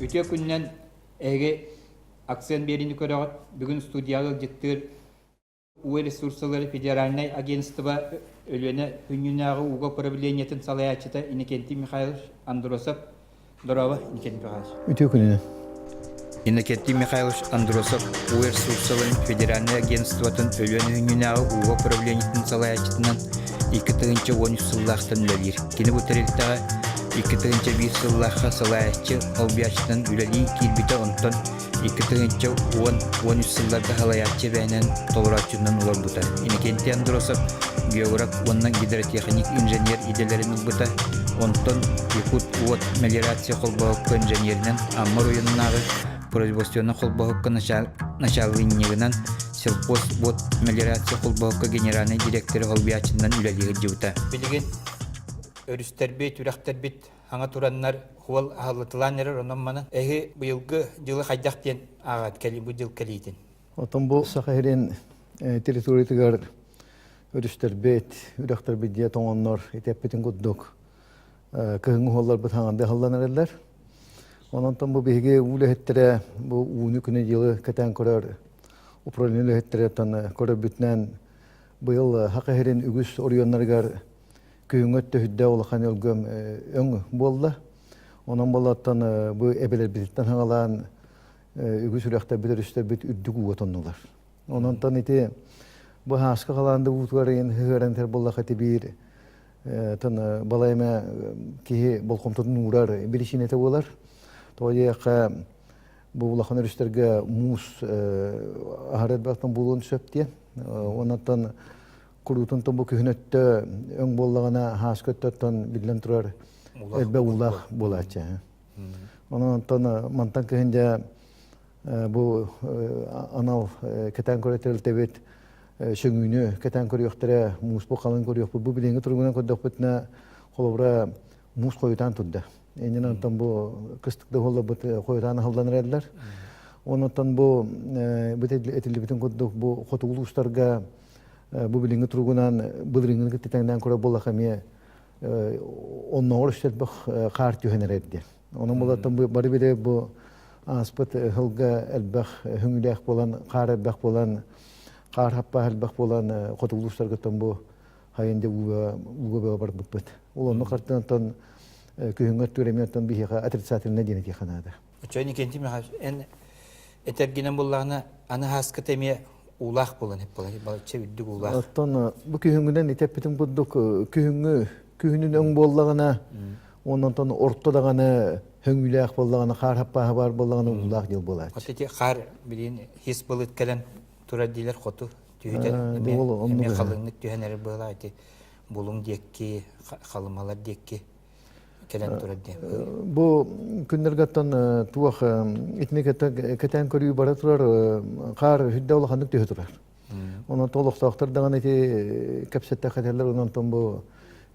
Үтүө күнүнэн эһиги акцент биэриини көрөҕүт. Бүгүн студияҕа ыалдьыттыыр Уу ресурсалары федеральнай агентство Өлүөнэ күннүнээҕи ууга управлениетын салайааччыта Иннокентий Михайлович Андросов. Здорово, Иннокентий Михайлович. Үтүө күнүнэн. Иннокентий Михайлович Андросов Уу ресурсаларын федеральнай агентствотын Өлүөнэ күннүнээҕи ууга управлениетын салайааччытынан 2013 сыллаахтан үлэлиир. Кини бу тэрилтэҕэ 2001 сыллаахха салайааччы солбуйааччытынан үлэлии киирбитэ, онтон 2010-13 сылларга салайааччы эбээнэн толорооччунан олорбута. Иннокентий Андросов географ уонна гидротехник инженер идэлэрин ылбыта. Онтон Якут уот мелиорация холбоһукка инженеринэн Амма оройуонунааҕы производственнай холбоһукка начаалынньыгынан сельхоз уот мелиорация холбоһукка генеральнай директоры солбуйааччынан үлэлии сылдьыбыта. Билигин өрүстэрбит, үрэхтэрбит Хаҥа тураннар хуол аһыллытылаан эрэр, онон манан эһи быйылгы дьылы хайдах диэн ааҕат кэли бу дьыл кэлиитин? Отон бу Саха сирин территориятыгар өрүстэрбит, үрэхтэрбит дьиэ тоҥоннор итеппитин курдук кыһыҥҥы уолларбыт хаҥарды аһыллан эрэллэр. Онон бу биһиги үлэһиттэрэ бу ууну күнү дьылы кэтээн көрөр управление үлэһиттэрэ көрөрбүтүнэн быйыл Саха сирин үгүс оройуоннарыгар Күһүҥҥү өттө сүрдээх улахан өлгөм өҥ буолла. Онон буоллаттан бу эбэлэрбититтэн хаҥалаан үгүс үрэхтэрбит, өрүстэрбит үрдүк ууга тоннулар. Ононтон ити бу һааска халаанды уутугар ыһыаран этэр буоллахха ити биир тон балай эмэ киһи болҕомтотун уурар биричиинэтэ буолар. Тоҕо диэххэ бу улахан өрүстэргэ муус аһары элбэхтэн буолуон сөп диэн. Ононтон Куруутун бу күһүн өттө өҥ буоллаҕына хааска өттөттөн биллэн турар элбэх уулаах буолааччы. Онон онтон мантан кыһын дьэ бу анал кэтээн көрө тэрилтэбит сөҥүүнү кэтээн көрүөхтэрэ, мууспу халыҥ көрүөхпүт. Бу билиҥҥи туругунан көрдөхпүтүнэ, холобура, муус хойутаан турда. Иннин онтон бу кыстык да буолларбыт хойутаан аһыллан эрэллэр. Онон бу этиллибитин курдук бу хотугу улуустарга бу билиҥҥи туругунан былырыыҥҥыны кытта тэҥнээн көрөр буоллахха эмиэ оннооҕор өссө элбэх хаар түһэн эрэр диэн. Онон булаттан бары билэ бу ааспыт сылга элбэх хөҥүлээх буолан, хаар элбэх буолан, хаар хаппаа элбэх буолан хотугу улуустаргыттан бу хайын дэ ууга ууга барбыппыт. Ол онно хартыынтан күһүҥҥү өттүгэр эмиэ оттон биһиэхэ отрицательно диэн этиэхэ наада. Оччо Никентий Михайлович, эн этэргинэн буллаҕына, аны ааскыта эмиэ уулаах буолан балачча үрдүк уулаах. Оттон бу күһүҥҥүнэн итеппитин курдук күһүҥҥү күһүнүн өҥ буоллаҕына, онтон орто даҕаны хөҥүүлээх буоллаҕына, хаар хаппааһа баар буоллаҕына уулаах дьыл буолааччы. Вот ити хаар билигин хис былыт кэлэн турар диилэр хоту түһүтэн эмиэ халыҥнык түһэн эрэр быһалаах ити булуҥ диэкки, халымалар диэкки кэлэн турар диэн. Бу күннэргэттэн туох итини кэтээн көрүү бара турар хаар үрдэ улаханнык түһэ турар. Онон олохтоохтор даҕаны ити кэпсэттэххэ этэллэр онон бу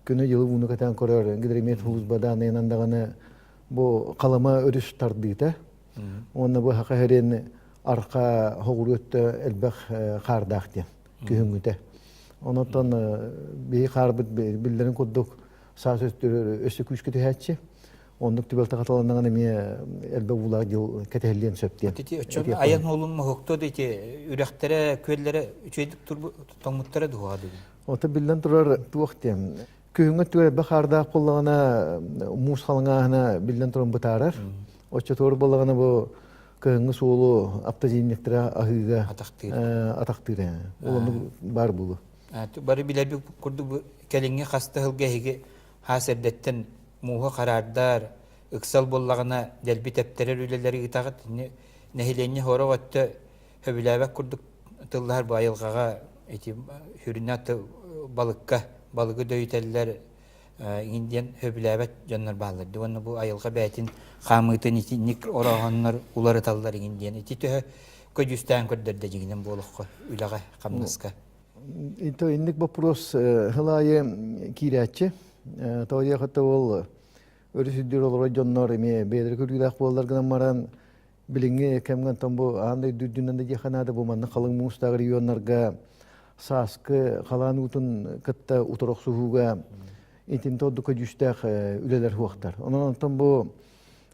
күнү-дьылы ууну кэтээн көрөр гидромет служба даанайынан даҕаны бу Халыма өрүс тардыыта уонна бу Саха сирин арха хоҕуруу өттө элбэх хаардаах диэн күһүҥҥүтэ. Онон биһи хаарбыт биллэрин курдук саас өссө күүскэ түһээччи. Оннук түбэлтэ хатыланнаҕына эмиэ элбэх уулаах дьыл кэтэһиллиэн сөп диэн. Ити оччону айан уолун моһуктуо да ити үрэхтэрэ, күөллэрэ үчүгэйдик тоҥмуттара дуоҕа дии. Ото биллэн турар туох диэн. Күһүҥҥү өттүгэр элбэх хаардаах буоллаҕына муус халыҥааһына биллэн туран бытаарар. Оччотугар буоллаҕына бу кыһыҥҥы суолу автозимниктара аһыыга атахтыыр. Атахтыыр. Ол оннук баар буолуо. Бары билэрбит курдук кэлиҥҥи хас да сылга эһиги хаас эрдэттэн мууһу хараардар, ыксал буоллаҕына дэлби тэптэрэр үлэлэри ыытаҕыт. Нэһилиэнньэ сорох өттө сөбүлээбэт курдук тыллаһар бу айылҕаҕа ити сүрүнэ балыкка балыгы дөйүтэллэр иҥин диэн сөбүлээбэт дьоннор бааллар. Уонна бу айылҕа бэйэтин хаамыытын итинник орооһоннор уларыталлар иҥин диэн ити төһө көдьүүстээн көрдөрдө дьиҥинэн буолуохха үлэҕэ хамнаска. Ито инник вопрос хыл аайы киирээччи. Тоҕо диэххэ ол өрүс үрдүгэр олорор дьоннор эмиэ бэйэлэрэ көрүүлээх буоллар гынан баран билиҥҥи кэмҥэ онтон бу аан дойду үрдүнэн да диэххэ наада бу маннык халыҥ муустаах регионнарга сааскы халаан уутун кытта утары охсуһууга итинтэ ордук көдьүүстээх үлэлэр суохтар. Онон онтон бу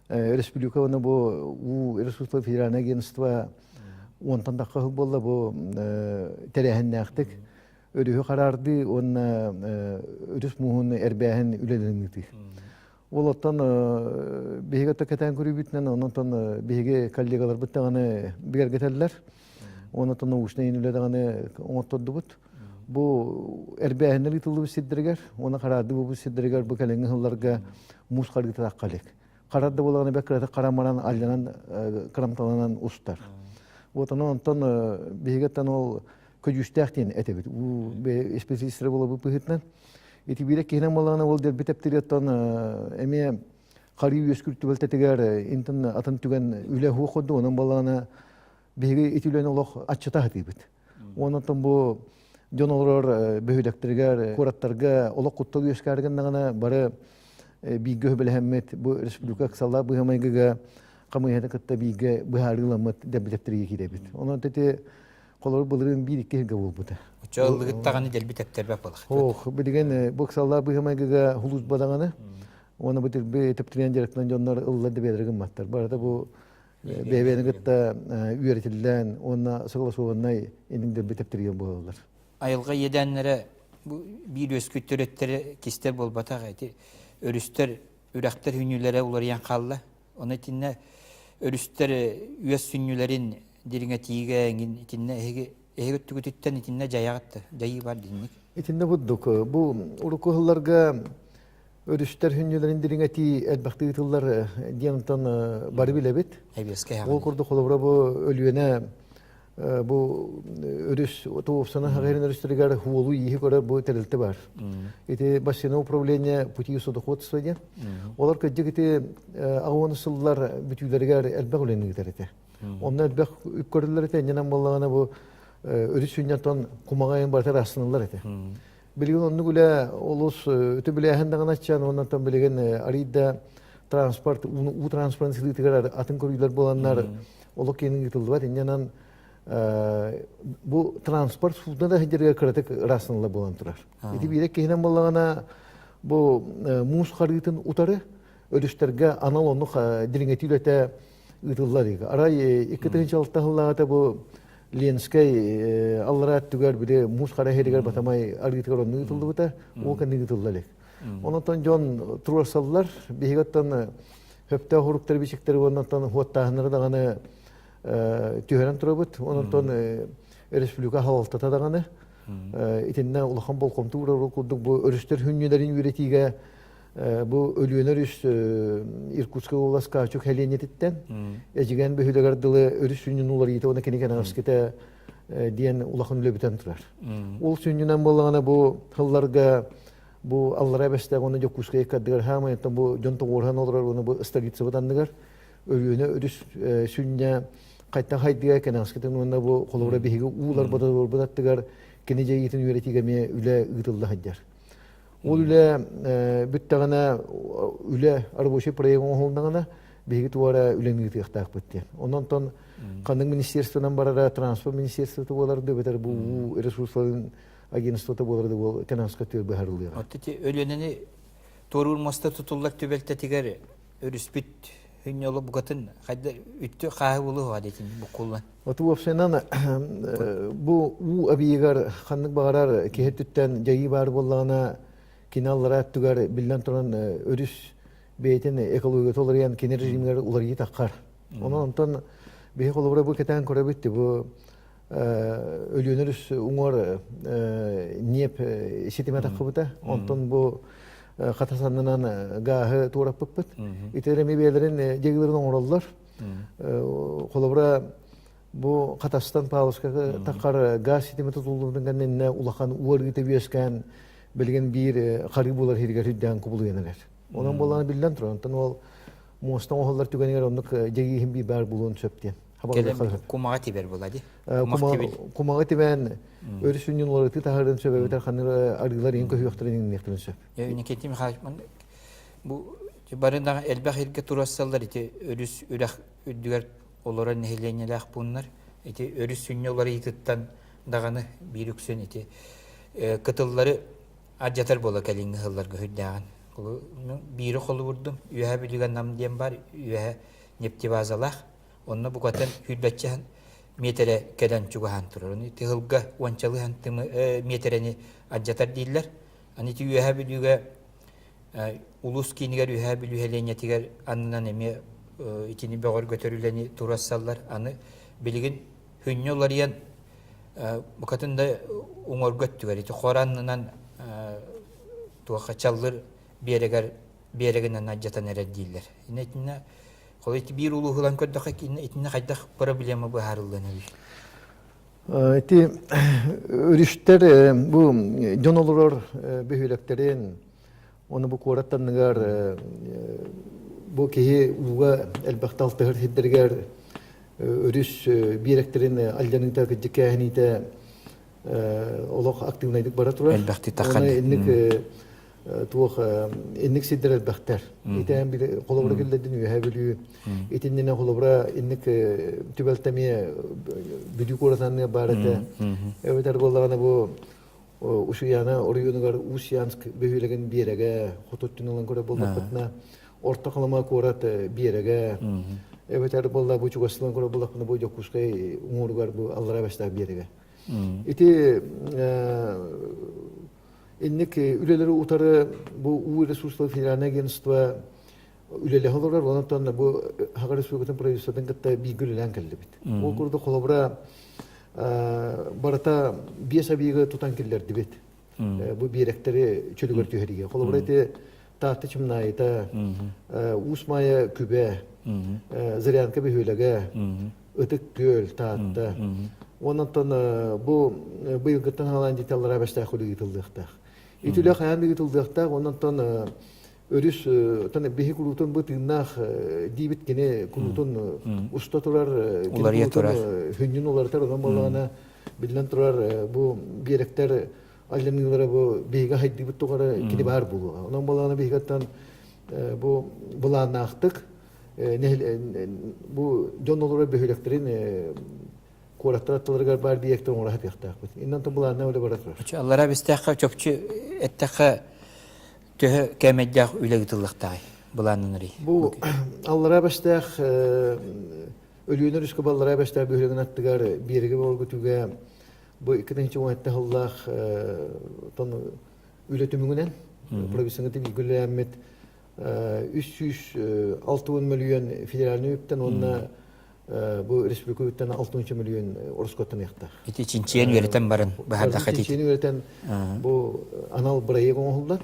республика уонна бу уу ресурсов федеральное агентство уонтан тахха сыл буолла бу тэрээһиннээхтик өрүһү хараардыы уонна өрүс мууһун эрбээһин үлэлэрин ыытыы. Ол оттон биһиги өттө кэтээн көрүүбүтүнэн, онон биһиги коллегаларбыт даҕаны бигэргэтэллэр. Онон научнай үлэ даҕаны оҥоттордубут. Бу эрбээһиннэр ыытыллыбыт сирдэригэр, уонна хараардыы буолбут сирдэригэр бу кэлиҥҥи сылларга муус харгыта тахха илик. Харар да буолаҕына бэк кыратык харамаран, алланан, кырамталанан устар. Вот онон онтон биһиги ол көдьүүстээх диэн этэбит. Уу специалистара буолабыт быһыытынан. Ити биирэ киһинэн буоллаҕына ол дэлби тэптириэттэн эмиэ харыы үөскүүр түбэлтэтигэр интэн атын түгэн үлэ уһуох курдук онон буоллаҕына биһиги ити үлэни олох аччата сатыыбыт. Онон бу дьон олорор бөһүөлэктэригэр, куораттарга олох куттал үөскээр гыннаҕына бары бииргэ сөбүлэһэммит бу республика ыксаллаах быһыы-майгыга хамыыһыйаны кытта бииргэ быһаарыыламмыт дэлби киирэбит. Онон ити холобур былырыын биир-икки сиргэ буолбута. Оччо ыллыгыт даҕаны дэлби тэптэрбэт буолах. Ох, билигин бу ыксаллаах быһыы-майгыга хулуусба даҕаны уонна бу тирби тэптириэн дьарыктанан дьоннор ылла да бэйэлэрэ гымматтар. Барыта бу бэйэ-бэйэни кытта үөрэтиллэн уонна согласованнай инник дэлби тэптирген буолаллар. Айылҕа иэдээннэрэ бу биир үөскүт төрүттэрэ кистэр буолбатах ити өрүстэр үрэхтэр хүнүүлэрэ уларыйан хаалла. Ону итиннэ өрүстэр үөс сүнньүлэрин дириҥэтиигэ эҥин итиннэ эһиги эһиги өттүгүтүттэн итиннэ дьайаҕыт да дьайыы бар динник. Итиннэ бурдук бу урукку сылларга өрүстэр хүнньүлэрин дириҥэтии элбэхтик ыытыллар диэн онтон бары билэбит. Ол курдук холобура бу Өлүөнэ бу өрүс Туопсана Хаҕайрын өрүстэригэр хуолу ииһи көрөр бу тэрилтэ бар. Ити бассейна управление пути судоходства диэн. Олор кырдьык ити аҕыс сыллар бүтүүлэригэр элбэх үлэни ыытар этэ. Онно элбэх үп көрүллэр этэ, иннинэн буоллаҕына бу өрүс сүнньүттэн кумаҕайын барыта ыраастаныллар этэ. Билигин оннук үлэ олус өтө билээһин даҕаны аччаан, оннуттан билигин арыйда транспорт, уу транспортын сылыытыгар атын көрүүлэр буоланнар олох киэнин ыытыллыбат. Иннинэн бу транспорт судно да сылдьарыгар кыратык ыраастаныллар буолан турар. Ити биирэ киһинэн буоллаҕына бу муус харыытын утары өрүстэргэ анал оннук дириҥэтии үлэтэ ыытыллар. Арай 2006 сыллааҕыта бу Ленскэй аллараа өттүгэр били муус хара иһэригэр Батамай арыытыгар онно ыытыллыбыта, ол кэннэ ыытылла илик. Онон дьон туруорсаллар, биһиги оттон сөптөөх уруктары бичиктэри уоннаттан хуоттааһыннары даҕаны түһэрэн турабыт. Онон республика халалтата даҕаны итиннэ улахан болҕомто уурар курдук бу өрүстэр хүнньүлэрин үөрэтиигэ Бу Өлүөнэ өрүс Иркутскай уолас Качук сэлиэнньэтиттэн Эдьигээн бөһүөлэгэр дылы өрүс сүнньүн уларыйыыта уонна кини кэнэҕэскитэ диэн улахан үлэ бүтэн турар. Ол сүнньүнэн буоллаҕына бу сылларга бу Аллараа Бэстээх уонна Дьокуускай ыккардыгар хаамай оттон бу дьон тоҕуоруһан олорор уонна бу столицабыт анныгар Өлүөнэ өрүс сүнньэ хайтан хайдыга кэнэҕэскитин уонна бу холобура биһиги уулар бодолорбут аттыгар кини дьайыытын үөрэтиигэ эмиэ үлэ ыытылла сылдьар. Ол үлэ бүттэҕинэ, үлэ рабочий проект оҥоһулуннаҕына, биһиги туора үлэни ыытыахтаахпыт диэн. Онон ханнык министерствонан барара, транспорт министерствота буолар да, эбэтэр бу уу ресурсаларын агентствота буолар да буол кэнэҕэскэ түөр быһарыллыаҕа. Оттон ити Өлүөнэни туоруур муоста тутуллар түбэлтэтигэр өрүспүт хүнньолу букатын хайда үттү хааһы булуһуа дэтин буккуллан. Вот уопсайынан бу уу абийыгар ханнык баҕарар киһи өттүттэн дьайыы баар буоллаҕына кини аллараа өттүгэр биллэн туран өрүс бэйэтин экологията уларыйан кини режимигэр уларыйыы таххар. Онон онтон биһи холобура бу кэтээн көрөбүт бу Өлүөнэ өрүс уҥуор ньиэп ситимэ таххыбыта. Онтон бу хата саннынан гааһы туораппыппыт. Ити эми бэйэлэрин дьайыыларын оҥороллор. Холобура, бу Хатастан Павловскайга таххар газ ситимэ тутуллубутун кэннинэ улахан уарыыта үөскээн билигин биир харыы буолар иһигэр үрдээн кубулуйан эрэр. Онон буоллаҕына биллэн турар, онтон ол муоста оҥоһуллар түгэнигэр оннук дьайыы биир баар буолуон сөп диэн. Кумаҕа тибэр була ди. Кумаҕа тибэн өрүс сүнньүн уларытыы таһарын сөп эбэтэр ханнык арыылар иһин көһүөхтэрин иҥниэхтэрин сөп. Никитин Михайлович, бу бары элбэх иргэ туруорсаллар ити өрүс үрэх үрдүгэр олорор нэһилиэнньэлээх пууннар ити өрүс сүнньэ уларыйыытыттан. даҕаны биир үксүн ити кытыллары алдьатар буола кэлиҥҥи сылларга сүрдээҕин. Биири холобурдум, Үөһээ Бүлүүгэ Нам диэн бар, үөһэ нефтебазалаах. Онно букатын сүүрбэччэ миэтэрэ кэлэн чугаһаан турар. Ону ити сылга уончалыы миэтэрэни алдьатар дииллэр. Аны ити Үөһээ Бүлүүгэ улуус киинигэр Үөһээ Бүлүү сэлиэнньэтигэр аннынан эмиэ итини бөҕөргөтөр үлэни туруорсаллар. Аны билигин хүнньэ уларыйан букатын да уҥуоргу өттүгэр ити хор аннынан туохха чаллыр биэрэгэр биэрэгинэн алдьатан эрэр дииллэр. Итиннэ холо ити биир улууһу ылан көрдөххө итиннэ хайдах проблема быһаарыллыан эбий? Ити өрүстэр бу дьон олорор бөһүөлэктэрин Оны бу куорат анныгар бу киһи ууга элбэхтэ алтыһар сирдэригэр өрүс биэрэктэрин алдьаныыта, кырдьыккээһиниитэ олох актыыбынайдык бара турар. Элбэхтик таххан. Оны инник туох инник сирдэр элбэхтэр. Итэн били холобура киллэрдин үөһэ Бүлүү. Итиннинэ холобура инник түбэлтэ эмиэ Бүлүү куорат анныгар баар этэ. Эбэтэр буоллаҕына бу Усуйаана оройуонугар Усть-Янск бөһүөлэгин биэрэгэ, хоту өттүн ылан көрөр буоллахпытына, Орто Халыма куорат биэрэгэ, эбэтэр буолла бу чугас ылан көрөр буоллахпына бу Дьокуускай уҥуоругар бу Аллараа Бэстээх биэрэгэ. Ити инник үлэлэри утары бу уу ресурсов федеральное агентство үлэлэһэ олорор, онон бу Саха Республикатын правительствотын кытта бииргэ үлэлээн кэллибит. Ол курдук холобура барыта биэс объегы тутан киллэрдибит. Бу биэрэктэри чөлүгэр түһэриигэ. Холобура ити Таатта Чымнаайыта, Уус Маайа Күбэ, Зырянка бөһүөлэгэ, Ытык Күөл, Таатта. Онон бу быйылгыттан хаалаан деталлара бэстээх ыытыллыахтаах. Ити үлэ хайаан ыытыллыахтаах, онон өрүс тан биһи куруутун бу тыыннаах диибит кини куруутун уста турар уларыйа турар хүннүн уларытар онон буоллаҕына биллэн турар бу биэрэктэр алланыылара бу биһиги хайдыыбыт тухары кини баар буолуоҕа онон буоллаҕына биһигаттан бу былааннаахтык бу дьон олорор бөһүөлэктэрин куораттар аттыларыгар баар биэкти оҥоро сатыахтаахпыт. Иннан былаанна үлэ бара турар. Аллара бистэххэ чопчу эттэххэ Төһө кээмэйдээх үлэ ыытыллыахтааҕый былааннанарый? Бу Аллараа Бэстээх Өлүөнэ өрүскэ Баллараа Бэстээх бөһүөлэгин аттыгар биэрэги бөҕөргөтүүгэ бу 2017 сыллаах үлэ түмүгүнэн правительствоны бииргэ үлэлээммит 360 мөлүйүөн федеральный үптэн уонна бу республика 6 мөлүйүөн ороскуоттаныахтаах. Ити чинчийэн үөрэтэн баран баһардахха Чинчийэн үөрэтэн бу анал бырайыак оҥоһуллар.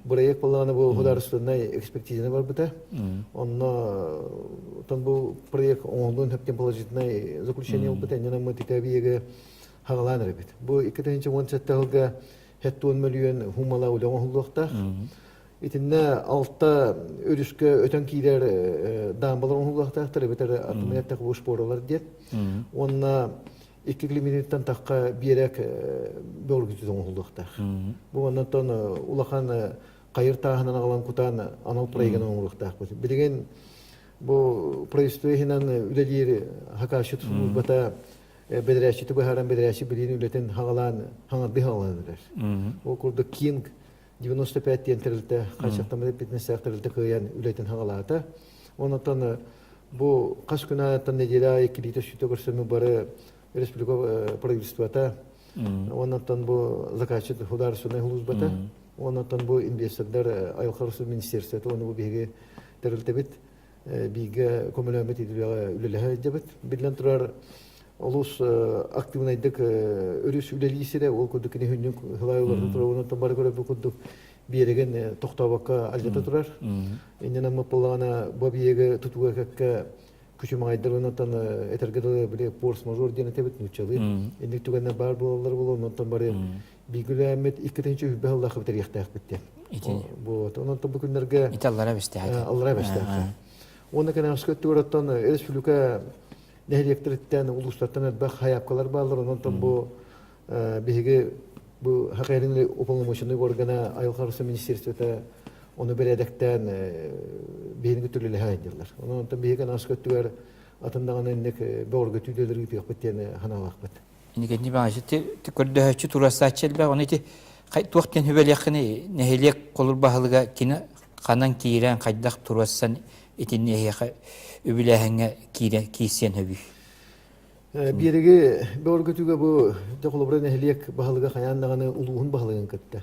Бырайыак буоллаҕына бу художественнай экспертизаны барбыта. Онно отон бу проект оҥоһуллуон сөптөн положительнай заключение ылбыта. Иннинэ мы тикабиеге хагалаан эрэбит. Бу 2017 сылга 70 мөлүйүөн хумала үлэ оҥоһуллуохтаах. Итиннэ алта өрүскэ өтөн киирэр даамбалар оҥоһуллуохтаахтар эбэтэр атымыйаттах бу шпоралар диэн. Уонна икки километртан тахха биэрэк бөҕөргүтүт оҥоһуллуохтаах. Бу оннотон улахан хайыр тааһынан аҕалан кутаан анал проегынан оҥоруохтаахпыт. Билигин бу правительство иһинэн үлэлиир хакасчыт службата бэдэрээччити быһааран бэдэрээччи билиин үлэтин хаҕалаан хаҥардыы хаҕалаан эрэр. Ол курдук Кинг 95 диэн тэрилтэ хааччахтаммыт эппиэтинэстээх тэрилтэ кыайан үлэтин хаҕалаата. Онтон бу хас күн аайыттан нэдиэлэ аайы килиитэ сүтэ көрсөммү бары республика правительствота, онтон бу заказчик художественной службата, онтон бу инвестордар айылҕа министерствота, уонна бу биһиги тэрилтэбит бииргэ көмөлөөммүт үлэлэһэ сылдьабыт. Биллэн турар, олус актыыбынайдык өрүс үлэлии сирэ, ол курдук кини хүннүк сылай олорто турар, онтон бары көрөр бу курдук биэрэгин тохтообокко алдьата турар. Иннинэн мыппыллаҕына бу объегы тутууга кэккэ күчүмэҕэйдэр онтон этэргэ дылы били форс-мажор диэн этэбит нууччалыы. Инник түгэннэр баар буолаллар буолуо, онтон бары бииргэлээммит иккитинчи үһүбэ сыллаах бүтэриэхтээхпит диэн. Вот. Онон бу күннэргэ Ити аллара бэстээх. Аллара бэстээх. Уонна кэнэҕэски өттүгэр оттон республика нэһилиэктэриттэн, улуустартан элбэх хайаапкалар бааллар. Онон бу биһиги бу Хакайрин уполномоченный органа айылҕа харыстабылын министерствота ону бэрээдэктээн биһиги түлэлэһэ сылдьаллар. Онон биһиги кэнэҕэски өттүгэр атын даҕаны инник бөҕөргөтүү үлэлэри ыытыахпыт диэн санаалаахпыт. Инникини баҕа көрдөһөөччү туруорсааччы элбэх. Ону ити туох диэн сүбэлиэххиний? Нэһилиэк холур баһылыга кини ханан киирэн, хайдах туруорсан итинни эһиэхэ үбүлээһиҥҥэ киирэ киирсиэн сөбүй? Биэриги бөҕөргөтүүгэ бу холобура нэһилиэк баһылыга хайаан даҕаны улууһун баһылыгын кытта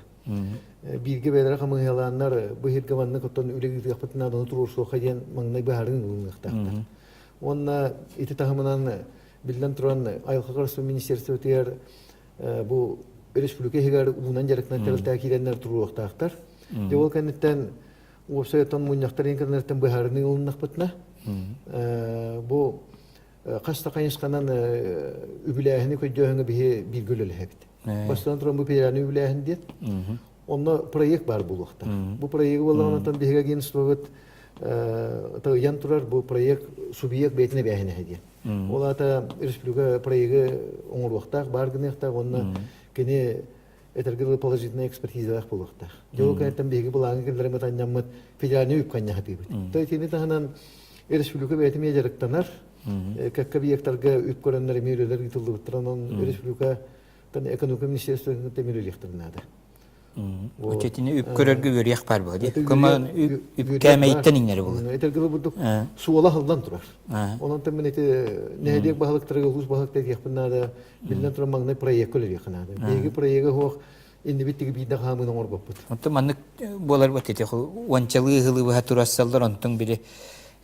бииргэ бэйэлэрэ хамыыһыйалааннар бу иһиргэ маннык оттон үлэ ыытыахпытын нааданы туруорсуохха диэн маҥнай быһаарыы ылыныахтаахтар. Уонна ити таһымынан биллэн туран айылҕа харыстабыл министерствотыгар бу республика иһигэр уунан дьарыктанар тэрилтэ киирэннэр туруохтаахтар. Дьэ ол кэнниттэн уопсайыттан мунньахтар инкэннэриттэн быһаарыныы ылыннахпытына бу хас да хайысханан үбүлээһини көрдөөһүҥҥэ биһи бииргэ үлэлэһэбит. Бастатан туран бу федеральный үбүлээһин диэн. Онно проект баар буолуохтаах. Бу проегы буоллаҕына биһиги агентствобыт ыйан турар бу проект субъект бэйэтин эбээһинэһэ диэн. Ол аата республика проегы оҥоруохтаах, баар гыныахтаах уонна кини этэргэ дылы положительная экспертизалаах буолуохтаах. Дьэ ол кэнниттэн биһиги былааҥҥа киллэрэммит анньаммыт федеральный үп ханньаһатыыбыт. То итини таһынан республика бэйэтэ эмиэ дьарыктанар. Кэккэ объектарга үп көрөннөр эмиэ үлэлэр ыытыллыбыттар. Онон республика экономика министерствотын кытта эмиэ үлэлиэхтэрин наада. Оччотуна үп көрөргө үөрүйэх баар буолуо дии. Көмө үп кээмэйиттэн иҥнэри буолуо. Этэргэ бурдук суола аһыллан турар. Онон мин ити нэһилиэк баһылыктарыгар улуус баһылыктара диэхпин наада. Биллэн туран маҥнай проекка үлэлиэххэ наада. Биһиги проега суох иннибит тиги биирдэ хаамыыны оҥорбоппут. Онтон маннык буолар бу ити уончалыы ыһылыы быһа турассаллар онтон били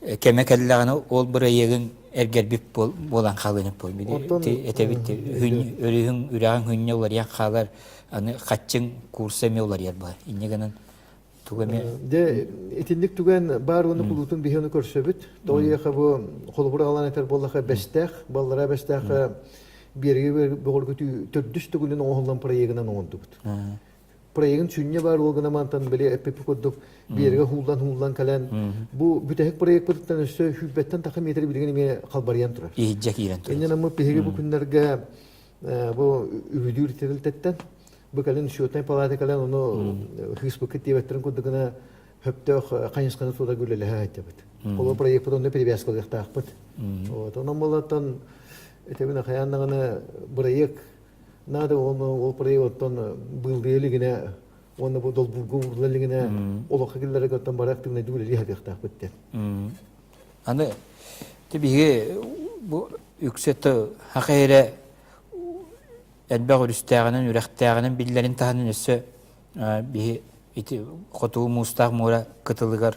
кэмэ кэллэҕинэ ол бырайыагын эргэрбит буолан хаалыан буол этэбит өрүһүҥ үрэҕиҥ хүнньэ уларыйан хаалар аны хаччыҥ курса эмиэ уларыйар буолар инньэ гынан тугу эмиэ Дьэ итинник түгэн баар уонна кулуутун биһи ону көрсөбүт. Тоҕо диэхэ бу холобур аҕалан этэр буоллаха Бэстээх, баллара Бэстээххэ биэриги бөҕөргөтүү төрдүс төгүлүн оҥоһуллан проегынан оҥордубут. Проегын сүнньэ баар ол гына мантан били эппиппит курдук биэригэ хууллан-хууллан кэлэн бу бүтэһик проекпытыттан өссө сүүрбэттэн тахса метр билигин эмиэ халбарыйан турар. Иһирдьэ киирэн турар. Инньэ наммыт биһиги бу күннэргэ бу үбүлүүр тэрилтэттэн бу кэлин счетнай палата кэлэн ону хыыспыккыт диэбэттэрин курдук гына хөптөөх хайысханы тута үлэлэһэ сылдьабыт. Ол проекпыт онно перевязкалыахтаахпыт. Вот онон буоллартан этэбин хайаан даҕаны бырайыак наада ол проект оттон быыллыа илигинэ уонна бу долбуурга уурулла илигинэ олоххо киллэрэргэ оттон бары активнайдык үлэлии сатыахтаахпыт диэн. Аны биһиги бу үксэ саха эрэ элбэх өрүстээҕинэн, үрэхтээҕинэн биллэрин таһынан өссө биһи ити хотугу муустаах муора кытылыгар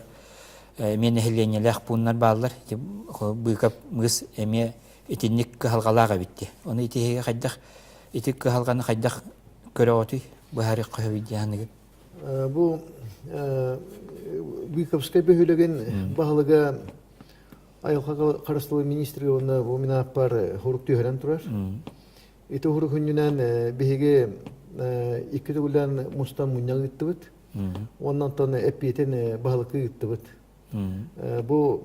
эмиэ нэһилиэнньэлээх пууннар бааллар. Ити Быыкап мыс эмиэ итинник кыһалҕалаах эбит дии. Ону ити хайдах ити кыһалҕаны хайдах көрөҕүтүй быһаарыахха сөбүй дии саныгын? Бу Быковскай бөһүөлэгин баһылыга айылҕа харыстабыл министрэ уонна бу мин ааппар хорук түһэрэн турар. Ити уһурук хүннүнэн биһиги икки төгүллээн мустан мунньах ыыттыбыт. Уонна онтон эппиэтин баһылыкка ыыттыбыт. Бу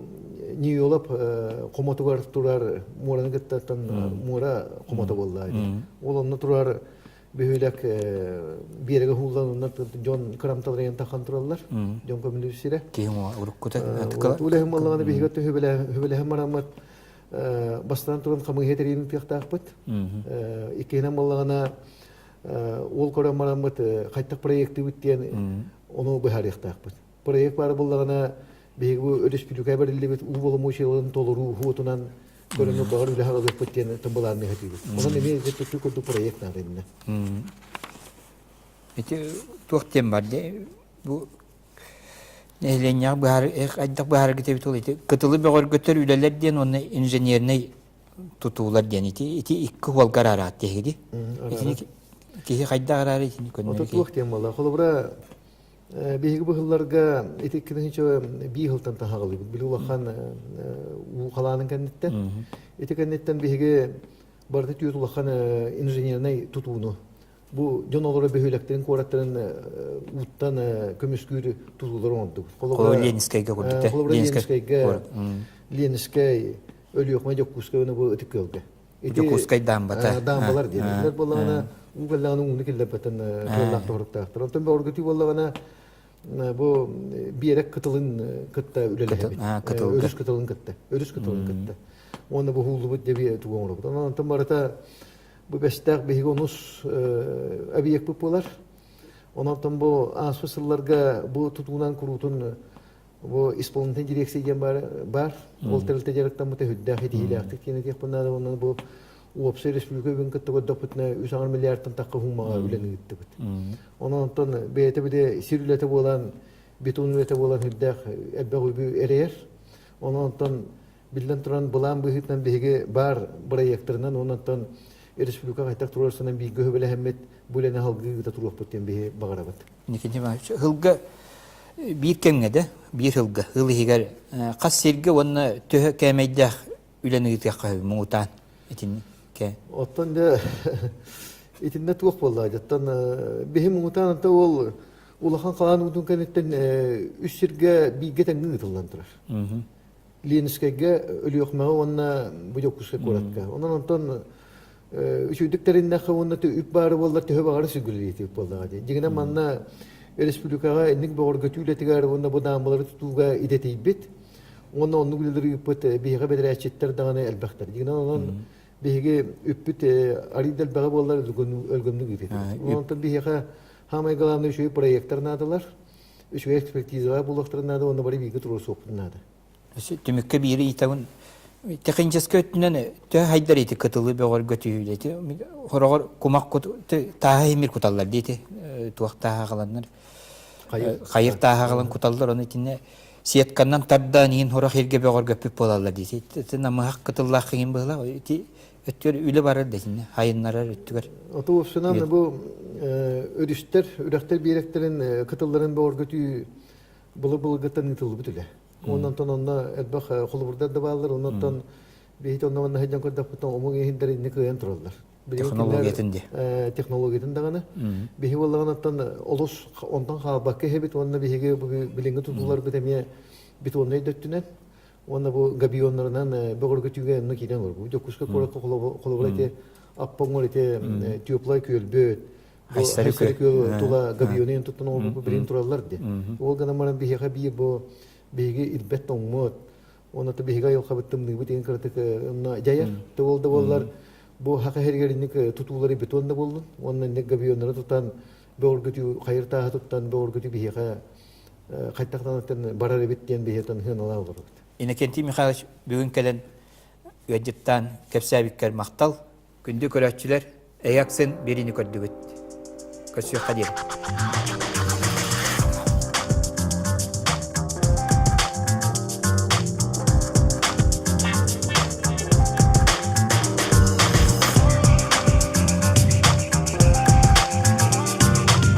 Ньюлап хомотугар турар муораны кытта муора хомото буолла. Ол онно турар бөһүөлэк биэрэгэ уһууллан онно дьон кырамталарыйан тахан тураллар. Дьон көмүлүр сирэ. Киһи уруккута Үлэһин буоллаҕына биһиги хүбэлэһин бараммыт бастаан туран хамыыһыйа тэрийин тыахтаахпыт. Иккиһинэн буоллаҕына уол көрөн бараммыт хайтах проектыбыт диэн ону быһаарыахтаахпыт. Проект баар буоллаҕына биһиги бу өрөспүүбүлүкэ бэриллибит уу боломуочуйаларын толоруу уһуотунан көрөн баҕар үлэһэ ылыахпыт диэн былаанныыр этибит. Онон эмиэ ити курдук проект наада иннэ. Ити туох диэн бар бу нэһилиэнньэҕэ быһаар хайдах быһаараргыт эбит ол ити кытылы бөҕөргөтөр үлэлэр диэн уонна инженернэй тутуулар диэн ити ити икки уолга араат диэһиги. Итини киһи хайдах араары итини көннөрү. Туох диэн буолла? Холобура Биһиги быһылларга ити икки бии сылтан таһаҕалыыбыт. Били улахан уу халаанын кэнниттэн. Ити кэнниттэн биһиги барыта түөрт улахан инженернэй тутууну бу дьон олоро бөһүөлэктэрин куораттарын ууттан көмүскүүр тутуулары оҥордубут. Холобура Ленинскэйгэ курдук. Холобура Ленинскэйгэ, Ленинскэй, Өлүөхүмэ, Дьокуускай уонна бу Ытык Күөлгэ. Дьокуускай даамбата. Даамбалар диэн. Буоллаҕына уу кэллэҕинэ ууну киллэрбэтэн тыаллаах тоһуруктаахтар. Онтон бөҕөргөтүү буоллаҕына бу биэрэк кытылын кытта үлэлэһэбит. Өрүс кытылын кытта. Өрүс кытылын кытта. Уонна бу ууллубут дебе тугу оҥоробут. Онон онтон барыта Бу Бэстээх биһиги онус объекпыт буолар. Онон бу ааспыт сылларга бу тутуунан куруутун бу исполнительный дирекция диэн бар, бар. Ол тэрилтэ дьарыктаммыта үрдээх итиилээхтик диэн этиэхпин наада. Онон бу уопсай республика үбүн кытта көрдөхпүтүнэ 3 миллиардтан тахха хуумаҕа үлэни ыыттыбыт. Онон онтон бэйэтэ били сир үлэтэ буолан, бетон үлэтэ буолан үрдээх элбэх үбү эрэйэр. Онон онтон биллэн туран былаан быһыытынан биһиги баар бырайыактарынан уонна республика хайдах туруорсанан бииргэ сөбүлэһэммит бу үлэни салгыы ыыта туруохпут диэн биһи баҕарабыт. Никита Иванович, сылга биир кэмҥэ да, биир сылга, сыл иһигэр хас сиргэ уонна төһө кээмэйдээх үлэни ыытыахха сөбүй муҥутаан итинниккэ? Оттон дьэ итиннэ туох буолла? Оттон биһи муҥутаан anta ол улахан халаан уутун кэнниттэн үс сиргэ бииргэ тэҥҥэ ыытыллан турар. Ленскэйгэ, Өлүөхүмэҕэ уонна бу Дьокуускай куоратка. Онон онтон үчүгдүк тэриннэххэ уонна үп баары буоллар төһө баҕара сүгүрүйэтик буоллаҕа дии. Дьиҥинэн манна республикаҕа инник бөҕөргөтүү үлэтигэр уонна бу даамбалары тутууга идэтийбит уонна оннук үлэлэри ыыппыт биһиэхэ бэдэрээччиттэр даҕаны элбэхтэр. Дьиҥинэн онон биһиги үппүт арыый да элбэҕэ буоллар өлгөмнүк ыытыт. Онтон биһиэхэ хаамай главный үчүгэй проектар наадалар. Үчүгэй экспертизаҕа буолуохтарын наада уонна бары бииргэ туруорсуохпутун наада. Түмүккэ биири ыйытабын. Техническэй өттүнэн төһө хайдар ити кытылы бөҕөргөтүү ити хороҕор кумах тааһа имир куталлар диэти туох тааһа аҕаланнар хайыр тааһа аҕалан куталлар ону итиннэ сетканнан тардаан иһин хорох иргэ бөҕөргөппүт буолаллар диэти ити намыһах кытыллаах иһин быһылаах ити өттүгэр үлэ барар да итиннэ хайыннарар өттүгэр Оту уопсунан бу өрүстэр үрэхтэр биэрэктэрин кытылларын бөҕөргөтүү былыр-былыргыттан ыытыллыбыт үлэ. Онон онно элбэх холобурдар да бааллар, онон биһиги онно манна сылдьан көрдөхпүтүнэ омук иһиндэр инни кыайан тураллар. Технологиятын дии. Технологиятын даҕаны. Биһи буоллаҕына олус онтон хаалбакка иһэбит уонна биһиги билиҥҥи тутууларбыт эмиэ бетоннай да өттүнэн уонна бу габионнарынан бөҕөргөтүүгэ онно киирэн олорбут. Дьокуускай куоракка холобура ити Аппоҥҥор ити теплай күөлбүт, Хайсары күөл тула габионы туттан оҥорбуппут билин тураллар дии. Ол гынан баран биһиэхэ биир бу биһиги ирбэт тоҥмут, уонна биһиги айылҕабыт тымныыбыт иһин кыратык онно дьайар. Те ол да буоллар бу хака иһигэр инник тутуулары бетон да буоллун, уонна инник габионнары тутан бөҕөргөтүү хайыр тааһы туттан бөҕөргөтүү биһиэхэ хайтахтан барар эбит диэн биһиэтэн сыаналаан олоробут. Иннокентий Михайлович бүгүн кэлэн ыалдьыттаан кэпсээбиккэр махтал. Күндү көрөөччүлэр, эйэ аксын биэриини көрдүгүт. Көрсүөххэ диэри.